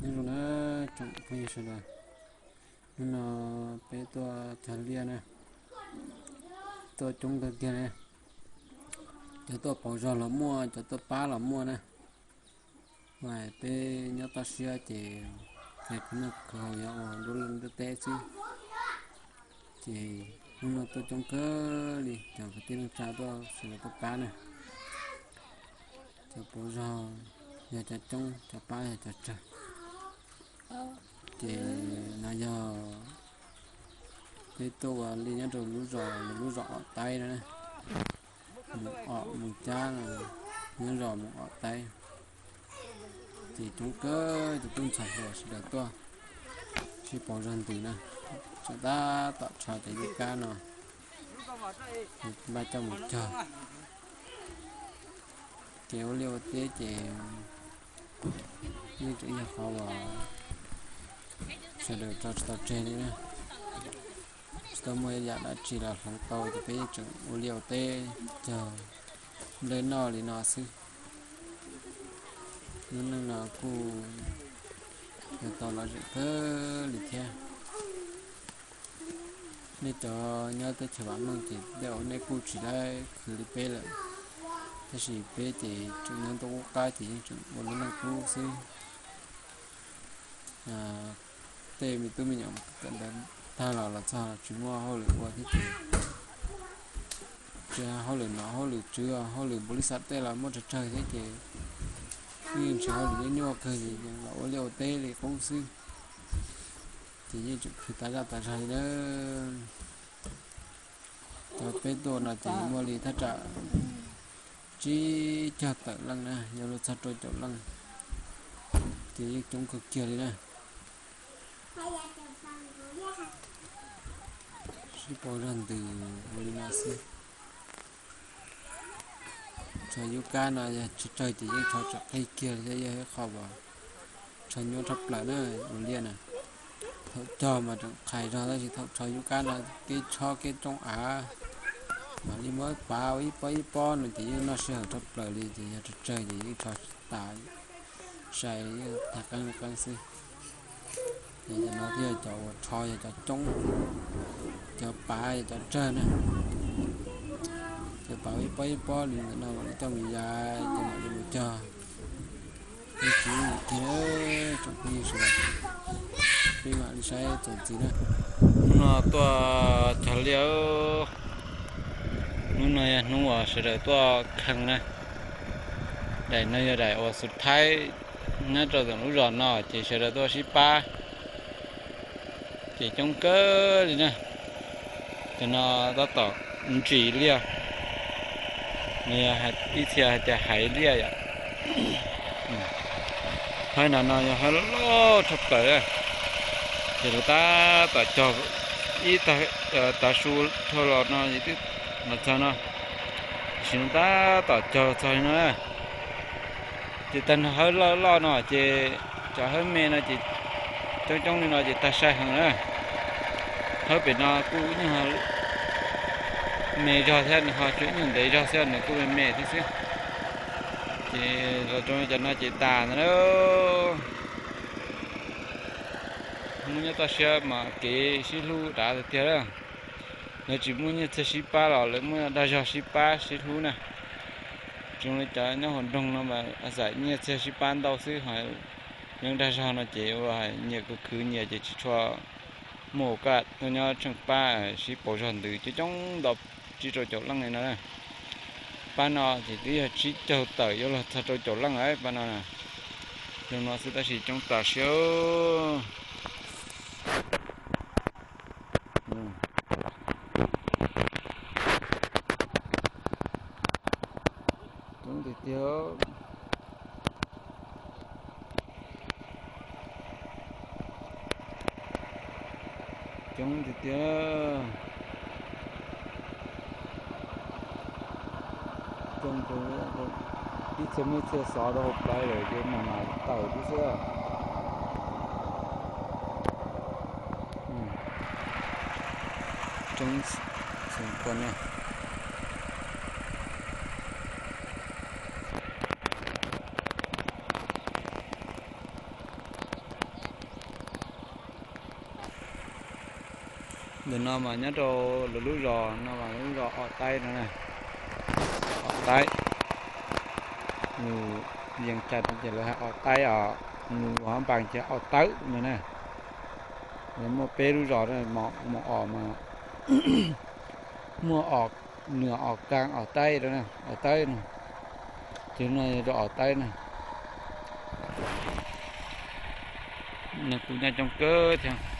Nyob zoo na tsoom phooj ywg sawv daws, hnub no peb tuaj cog liaj na, tuaj coob kawg kiag li. Cov tuaj pauv zog los muaj, cov tuaj pab los muaj na. Mas peb nyob toj siab ces yog khwv noj khwv haus, yog ua nruab liaj nruab teb xwb. Ces hnub no tuaj coob kawg li, cov kwv tij neej tsa tuaj sawv daws tuaj pab na. Cov pauv zog yog cov coob, cov pab yog cov tsawg. Ces no yog peb tuaj ua liaj nyob rau lub zos, lub zos Om Taib no na. Mus Om mus Cab no, nyob zos mus Om Taib. Ces coob kawg, ces tub ntxhais hluas sawv daws tuaj sib pauv zog ntws na. Tseem tab tom rho cov yub kab no npaj coj mus cog. Kev ua liaj ua teb ces yeej tseem yog qhov uas sawv daws tso tsis tau tseg li na. Tsis tau muaj yam dab tsi los hloov tau ces peb yeej tseem ua liaj ua teb cog nplej noj li no xwb. Lub neej no kuj yuav tau lom zem kawg li thiab. Nej cov nyob teb chaws vam meej ces tej zaum nej kuj tsis laib khwv li peb lawm, tab sis peb ces tseem nyob ntuj qub qab ces yeej tseem ua lub neej qub xwb. Tej me tub me nyuam tawm ntawd tag los los txog tsis muaj hauj lwm ua thiab ces, ces hauj lwm nom hauj lwm tswv hauj lwm npaum li xav tej los muaj tsawg tsawg thiab ces yeej nrhiav hauj lwm nyuaj nyuaj kawg ces los ua liaj ua teb li qub xwb. Ces yeej tseem khwv tas zaj tas zog li na. Cov peb tuaj no ces muaj li thaj tsam tsib caug tawm leej na, yuav luag txog rau caum leej, ces yeej coob kawg kiag li na. Sib pauv zog ntws ua li no xwb. Rho yub kab no yog tsawg tsawg ces yeej rho tsam qig kiag li thiab, yog ib qho uas rho nyuaj tshaj plaws na, ua liaj na. Thaum cog mas tseem qhais zog tab sis thaum rho yub kab no kev tshob kev rooj av mam li muab pav ua ib pob ib pob no ces yeej noj sij hawm tshaj plaws li, ces yog tsawg tsawg ces yeej rho tsis tas, sai yeej tag qeeb li qeeb xwb. Ces cov no thiaj yog cov uas rho yog cov coob, cov pav yog cov tsawg na. Cov pav ib pob ib pob li ntawm no mam li coj mus yais ces mam li mus cog. Peb tsis ua kiag, tsoom phooj ywg sawv daws, peb mam li saib txuas ntxiv na. Hnub no tuaj cog liaj, hnub no yog hnub uas sawv daws tuaj kheej na. Daim no yog daim uas xub thaib nyob rau ntawm lub zos no ces sawv daws tuaj sib pab, ces coob kawg li na. Cov no tab tom ntsis liaj, nws yog ib txhia hais tias haiv liaj yom. Hawb no no yog hawb loj loj tshaj plaws, ces lawv tab tom cog ib tag, tav su dhau los no twb los txog no, tiam sis no tab tom cog los txog li no na. Ces tag nrho hawb loj loj no ces cov hawb me no ces coob coob li no ces tag sai heev na. Hawb pem no kuj ib nyuag me zog thiab, nws ho tsuas ib nyuag ntev zog xwb, nws kuj me me thiab xwb. Ces los rau cov no ces tas ntawd na. Hmoob nyob toj siab mas kev sib hlub dav tiag tiag lawm. Lawv tsis muaj nyiaj txiag sib pab los lawv muaj dag zog sib pab sib hlub na. Tsis zoo li cov nyob hauv nroog no mas xav nyiaj txiag sib pab ntau xwb, ho yeej dag zog no ces ua nyias khwv khwv nyias ces tsis tshua muaj kaj tuaj nyob tsheej pab sib pauv zog ntws coob coob ntau tsib rau caum leej li no na. Pab no ces twb yog tsib caug tawm yuav luag txog rau caum leej lawm pab no na. Zoo no xwb tab sis coob tas siab. Coob tiag tiag. Coob tiag tiag. Coob kawg, ib txhia muaj ib txhia xov rau hauv plawv lawm ces mam mam tawm xwb. Coob xwb kua ne. Ntawm no mas nyob rau lawv lub zos no mas lub zos Os Taib no na. Os Taib, nws yees cas no ces lawv hais Os Taib os, nws hov npas ces Os Tawb no na. Lawv muaj peb lub zos na, Mos Os mas muaj Os Nwm, Os Kaab, Os Taib rau na, Os Tawb no. Ces no yog rau Os Tawb na. Neeg kuj nyob coob kawg thiab.